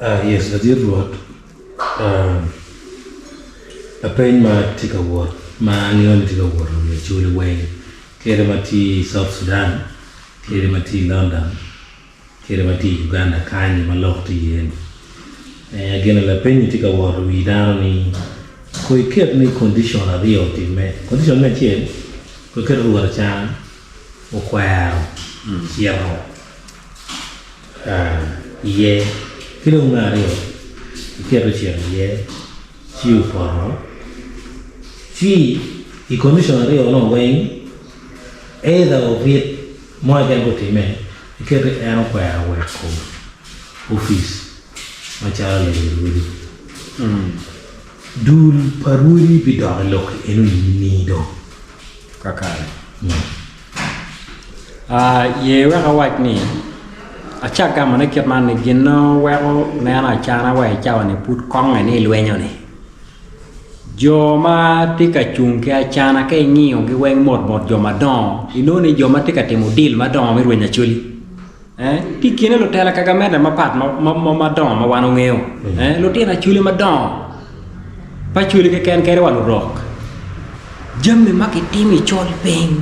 Yes ladit Rwot, lapeny ma tye ka wot ma angeyo ni tye ka wot i wi Acholi weng kede ma tye i South Sudan, kede ma tye i London, kede ma tye i Uganda kany ma lok tye iye ni. Gin lapeny-nyi tye ka wot i wi dano ni kono iket ni condition aryo otimme, condition me acel kono iket Rwot Acana okwero cito iye ki dong me aryo iketo ocito iye ci opoto ci i condition aryo no weng either of it mo keken pe otime iketo ni en okwero weko opic macalo lalil rwodi dul pa rwodi bidok i lok enoni nining dong? Kakare. Ye wek awac ni, acak gamone kit man ni gin ma weko neno acana wa i cawa-ni pud konge ni ilwenyo-ni. Jo ma tye ka cung ki acana ka ingiyogi weng motmot jo madongo inongo ni jo ma tye ka timo deal madongo me rwenyo acholi. Tye i kine lutela ka gamente mapat madongo ma wan wangeyo, lutino acholi madongo pe acholi keken kadi wa lurok. Jami ma kitimo i col piny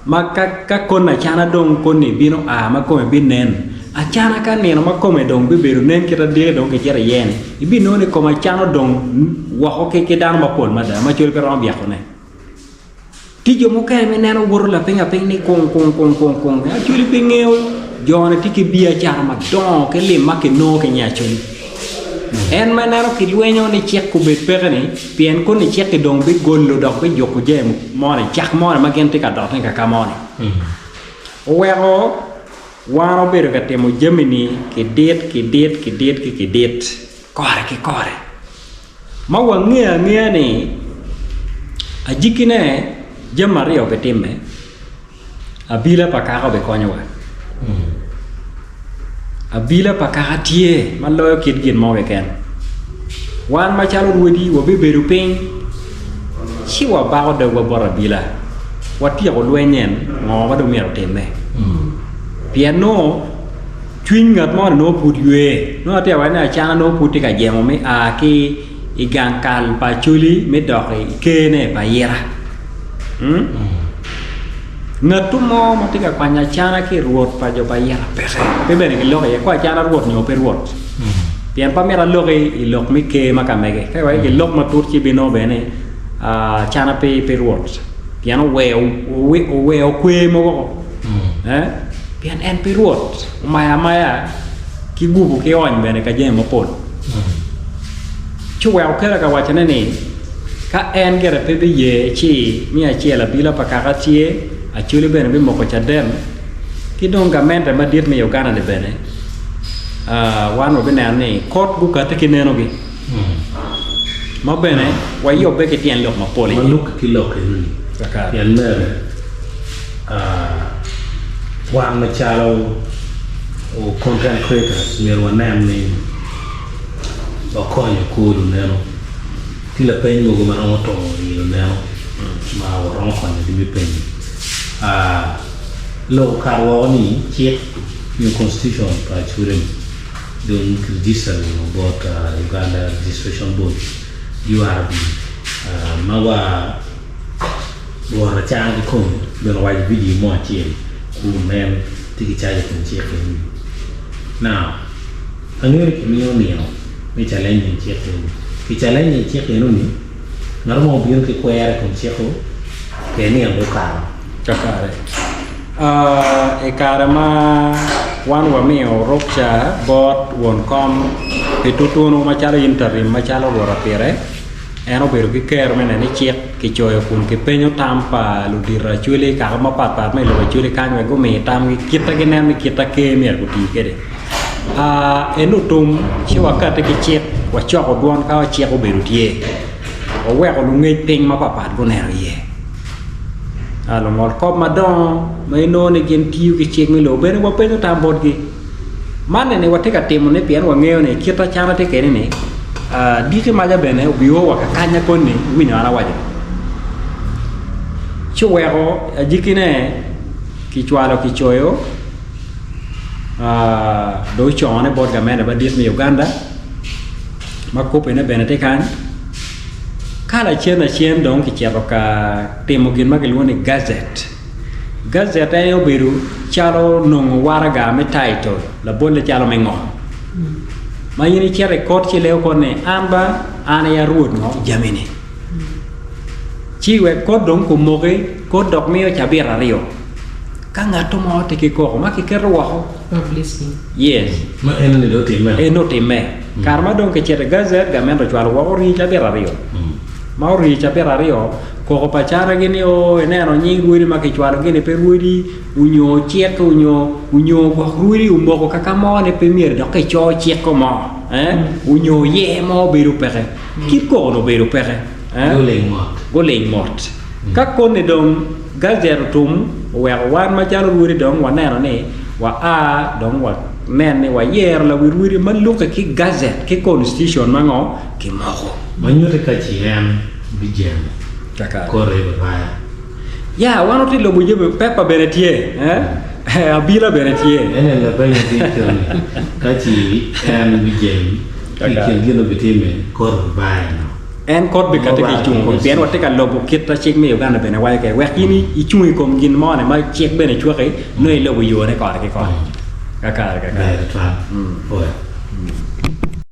ma ka koni acana dong koni bino a ma kome binen acana ka nino ma kome dong bibedo nen kit adiki dong kicito iye-ni ibinongo ni kom acana odong woko ki dano mapol mada ma col pe romo byekone. Tye jo mukene ma ineno woto lapiny apiny ni kung kung kung kung kung Acholi pe ngeyo jone tye ki biacara madongo ki lim ma kinongo ki nge Acholi. En ma ineno kilwenyo ni cik obed peke ni pien koni cik-ki dong bigolo dok bijuko jami moni cak moni ma gin tye ka dotone kaka moni. Oweko wan obedo ka timo jami-ni kidit kidit kidit ki kidit kore ki kore. Ma wangeyo angeya ni ajikkine jami aryo bitimme, abila pa kaka obikonyowa. Abila pa kaka tye ma loyo kit gin mo keken. Wan macalo rwodi wabibedo piny ci wabako dogwa bot abila, watyeko lweny en ngo ma dong myero otimme. Pien nongo Cwiny ngat moni nongo pud ywe. Nongo atye ka waco ni Acana nongo pud tye ka jemo me a ki i gang kal pa Acholi me dok i ker-ne pa Ayira. Ngattu mo ma tye ka kwanyo Acana ki i rwot pa jo pa Ayira peke. Pe bene giloko iye ko Acana rwot nyo pe rwot. Pien pe amito aloki i lok me ker ma ka mege. Ka iwaco ki lok matut ci ibinongo bene ni Acana pe rwot pien oweyo kwer mogo woko. Pien en pe Rwot, omayo amaya ki gubo ki ony bene ka jami mapol. Ci oweko kela ka wacone ni, Ka en gire pe biye, ci me acel abila pa kaka tye, Acholi bene bimoko caden, ki dong gamente madit me Uganda-ni bene, wan wabineno ni kot gukatti ki nenogi. Ma bene wayubbe ki tyen lok mapol iye. Ma lubbe ki lok enoni, pien mere wan macalo content creators myero wanen ni wakonyo kor luneno. Tye lapeny mogo ma romo to i luneno ma waromo konyogi me penyo. Lok okato woko ni cik nyo constitution pa Acholi-ni dong ki register wunu bot Uganda Registration Board, URB, ma wa Rwot Acana kikome bene owaco i vidio mo acel kun en tye ki cac i kom cik eni. Now, angeyo ni kimiyo nino me challenging cik eni. Ki challenging cik enoni, ngat mo obino ki kwero i kom cik-ku, ke nino dong okato. Kakare. I kare ma wan wamiyo rukca bot won kom pi tutunu macalo interim macalo Rwot Apire, en obedo ki kero me neno ni cik kicoyo kun kipenyo tam pa ludito Acholi i kaka mapat pat ma i lobo Acholi kany wek gumi tamgi kit ma gineno ni kit ma ker myero guti kwede. En otum ci wakati ki cik wacoko dwon ka cik obedo tye waweko lungec piny mapat pat guneno iye. Lungol kop madongo ma inongo ni gin tiyo ki cik me lobo bene wapenyo tam botgi. Man eni watye ka timone pien wangeyo ni kit ma cana tye kwede ni diki maca bene obio wa kakanya koni iwinyo an awaco ci oweko ajikkine kicwalo kicoyo. Dong ocone bot gamente madit me Uganda ma kopine bene tye kany. Ka lacen lacen dong kicito ka timo gin ma kilwongo ni gazet. Gazet en aye obedo calo nongo waraga me title labolle calo me ngom ma in icito i kot ci ilego kot ni an ba an aye arwod ngo jamini ci wek kot dong kumoki kot dok miyo cabit aryo. Ka ngatto mo tye ki koko ma kiketo woko, Publicity. yes, Ma enoni dong otimme. en otimme. Kare ma dong kicito i gazet, gamente ocwalo woko orii cabit aryo. Ma orii cabit aryo, koko pa caragi ni, Oo, ineno nying rwodi ma kicwalogi-ni pe rwodi onyo cik onyo onyo gwok rwodi omoko kaka mo ni pe myero dok kico cikko mo, eh, onyo yer mo bedo peke. Kit koko-ni obedo peke, eh. Guling mot. Guling mot. Ka koni dong gazet otum oweko wan macalo rwodi dong waneno ni wa a dong wa nen ni wayero lawi rwodi ma lukke ki gazet ki constitution ma ngo ki moko. Ma nyuti ka ci en bijemo kore i baya. Ya wan watye lobo jami pepa bene tye eh abila bene tye. En aye lapenyo ki koni ka ci en bijemo ki kin gin obitime kore i baya no. En kot bikati ki icungo pien watye ka lubo kit ma cik me Uganda bene waco kwede wek in icung i kom gin moni ma cik bene cwaki nongo ilubo yone kore ki kore. Kakare kakare. Ber tutwal. Pwoyo.